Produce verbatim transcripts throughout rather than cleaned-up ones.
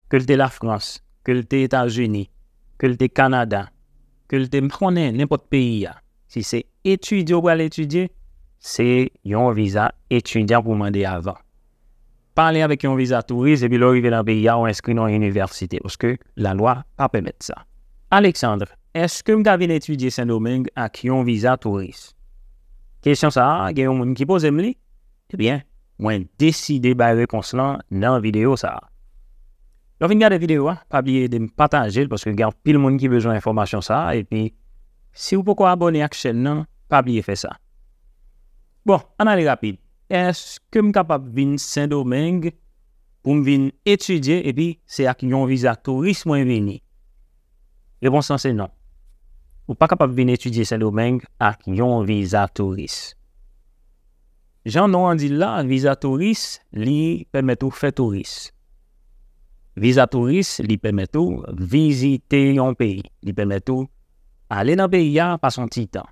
ke l te Lafrans, ke l te Etazini, ke l te Kanada, ke l te m pa konnen nenpòt peyi a. Si se etidye w pral etidye, se yon viza etidyan pou w mande avan. Pa ale avèk yon viza touris epi lè w rive nan peyi a, w enskri nan yon inivèsite, paske lalwa pa pèmèt sa. Alexandre, èske m ka vin etidye Sendomeng ak yon viza touris? Kesyon sa a, gen yon moun ki poze m li, ebyen, mwen deside bay repons lan nan videyo sa a. Lè w fin gade videyo a, pa bliye ede m pataje l, paske gen anpil moun ki bezwen enfòmasyon sa a, epi si w poko abòne ak chèn nan, pa bliye fè sa. Bon, ann ale rapid. Èske m kapab vin Sendomeng pou m vin etidye, epi se ak yon viza touris mwen vini? Repons lan se non. Ou pa kapab vin etidye Sendomeng ak yon viza touris. Jan non an di l la, viza touris, li pèmèt ou fè touris. Viza touris, li pèmèt ou vizite yon peyi. Li pèmèt ou ale nan peyi a, pase yon ti tan.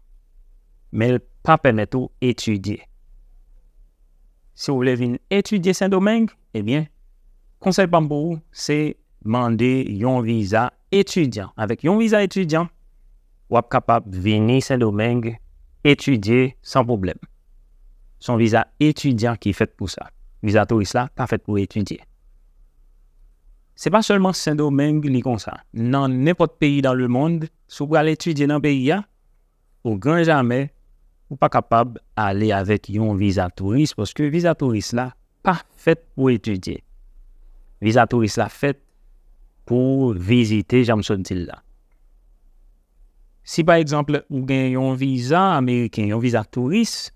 Men l pa pèmèt ou etidye. Si w vle vin etidye Sendomeng, ebyen, konsèy pa m pou ou, se mande yon viza etidyan. Avèk yon viza etidyan, w ap kapab vini Sendomeng etidye san pwoblèm. Se yon viza etidyan ki fèt pou sa. Viza touris la pa fèt pou etidye. Se pa sèlman Sendomeng li konsa. Nan nenpòt peyi dans le monde, si w pral etidye nan peyi a, o gran jamè, ou pa kapab ale avèk yon viza touris, paske viza touris la pa fèt pou etidye. Viza touris la fèt pou vizite, jan m sot di l la. Si, pa egzanp, ou gen yon viza ameriken, yon viza touris,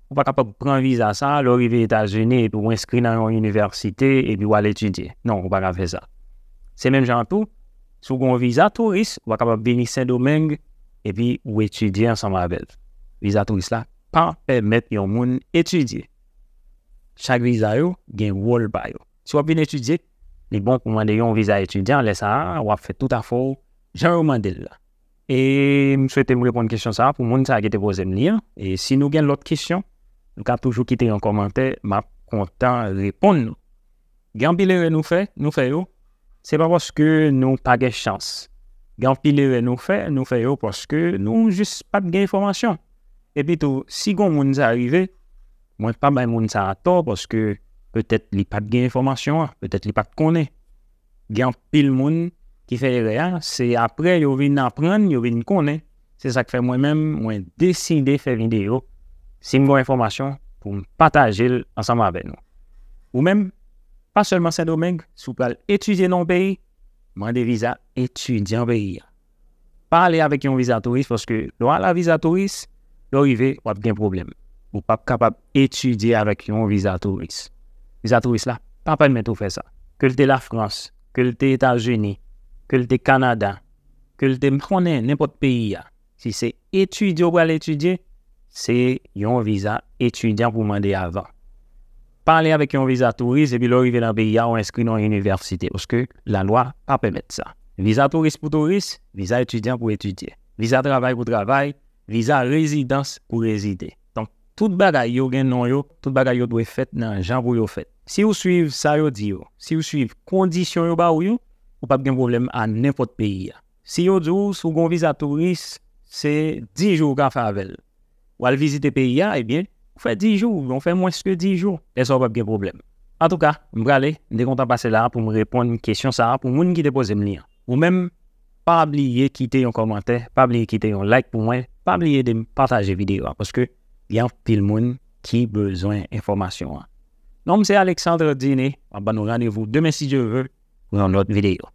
ou pa kapab pran viza sa a lè w rive Etazini epi w enskri nan yon inivèsite epi w al etidye. Non, ou pa ka fè sa. Se menm jan an tou, si w gen yon viza touris, ou pa kapab vini Sendomeng epi w etidye ansanm avè l. Viza touris la pa pèmèt yon moun etidye. Chak viza yo gen wòl pa yo. Si w ap vin etidye, li bon pou w mande yon viza etidyan, lè sa a, w ap fè tout afè w jan yo mande l la. E m swete m reponn kesyon sa a pou moun sa a ki te poze m li an. E si nou gen lòt kesyon, nou ka toujou kite yon kòmantè, m ap kontan reponn nou. Gen anpil erè nou fè, nou fè yo, se pa paske nou pa gen chans. Gen anpil erè nou fè, nou fè yo paske nou jis pa t gen enfòmasyon. Epi tou, si gon moun sa rive, mwen pa bay moun sa a tò paske petèt li pa t gen enfòmasyon an, petèt li pa t konnen. Gen anpil moun ki fè erè a, se apre yo vin aprann, yo vin konnen. Se sa k fè mwen menm, mwen deside fè videyo. Si m gen enfòmasyon, pou m pataje l ansanm avè nou. Ou menm, pa sèlman Sendomeng, si w pral etidye nan yon peyi, mande viza etidyan peyi a. Pa ale avèk yon viza touris, paske lè w ale a viza touris, lè w rive, w ap gen pwoblèm. Ou p ap kapab etidye avèk yon viza touris. Viza touris la pa pèmèt ou fè sa. Ke l te Lafrans, ke l te Etazini, ke l te Kanada, ke l te m pa konnen nenpòt peyi a. Si se etidye w pral etidye, se yon viza etidyan pou w mande avan. Pa ale avèk yon viza touris epi lè w rive nan peyi a, w enskri nan yon inivèsite. Paske lalwa pa pèmèt sa. Viza touris pou touris, viza etidyan pou etidye. Viza travay pou travay, viza rezidans pou rezide. Donk, tout bagay yo gen non yo, tout bagay yo dwe fèt nan jan pou yo fèt. Si w swiv sa yo di yo, si w swiv kondisyon yo ba w yo, ou p ap gen pwoblèm a nenpòt peyi a. Si yo di w, si w gen yon viza touris, se dis jou w ka fè avè l. W al vizite peyi a, ebyen, ou fè dis jou, oubyen w fè mwens ke dis jou. Lè sa a, w p ap gen pwoblèm. Antouka, m prale, m te kontan pase la a pou m reponn kesyon sa a pou moun ki te poze m li an. Ou menm, pa bliye kite yon kòmantè, pa bliye kite yon like pou mwen, pa bliye ede m pataje videyo a, paske gen anpil moun ki bezwen enfòmasyon an. Non m se Alexandre Dine, m ap ban nou randevou demen si Dye ve pou yon lòt videyo.